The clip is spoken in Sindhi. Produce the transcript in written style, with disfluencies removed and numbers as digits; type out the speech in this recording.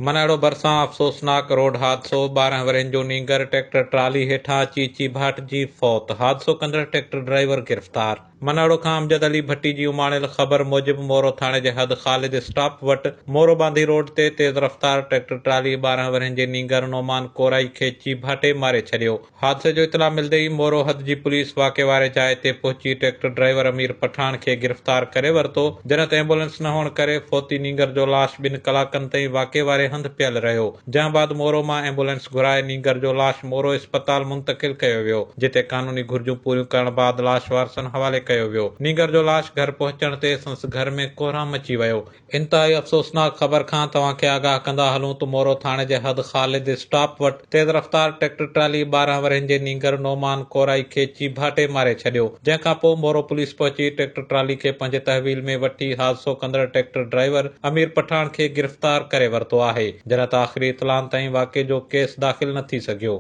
مناڙو ڀرسان افسوسناڪ روڊ حادثو، 12 ورهين جو نينگر ٽريڪٽر ٽرالي هيٺان اچي چيڀاٽجي فوت، حادثو ڪندڙ ٽريڪٽر ڊرائيور گرفتار. مناڙو کان امجد علي ڀٽي جي اماڻيل خبر موجب مورو ٿاڻي جي حد خالد اسٽاپ وٽ مورو ٻانڌي روڊ تي تيز رفتار ٽريڪٽر ٽرالي 12 ورهين جي نينگر نعمان ڪورائي کي چيڀاٽي ماري ڇڏيو. حادثي جو اطلاع ملندي ئي مورو حد جي پوليس واقعي واري جاء تي پهچي ٽريڪٽر ڊرائيور امير پٺاڻ کي گرفتار ڪري ورتو، جڏهن ته ايمبولينس نه هئڻ ڪري فوتي نينگر جو لاش ٻن ڪلاڪن تائين واقعي واري هنڌ پيل رهيو، جنهن بعد مورو مان ايمبولينس گهرائي نينگر جو لاش مورو اسپتال منتقل ڪيو ويو، جتي قانوني گهرجون پوريون ڪرڻ بعد لاش وارثن حوالي ڪيو ويو، نينگر جو لاش گهر پهچڻ تي سندس گهر ۾ ڪهرام مچي ويو. انتهائي افسوسناڪ خبر کان توهان کي آگاهه ڪندا هلون ته مورو ٿاڻي جي حد خالد اسٽاپ وٽ تيز رفتار ٽريڪٽر ٽرالي 12 ورهين جي نينگر نعمان ڪورائي کي چيڀاٽي ماري ڇڏيو جنهن کان پوء مورو پوليس پهچي ٽريڪٽر ٽرالي کي پنهنجي تحويل ۾ وٺي حادثو ڪندڙ ٽريڪٽر ڊرائيور امير پٺاڻ کي گرفتار ڪري ورتو آهي جڏهن ته آخري اطلاعن تائين واقعي جو ڪيس داخل نه ٿي سگهيو.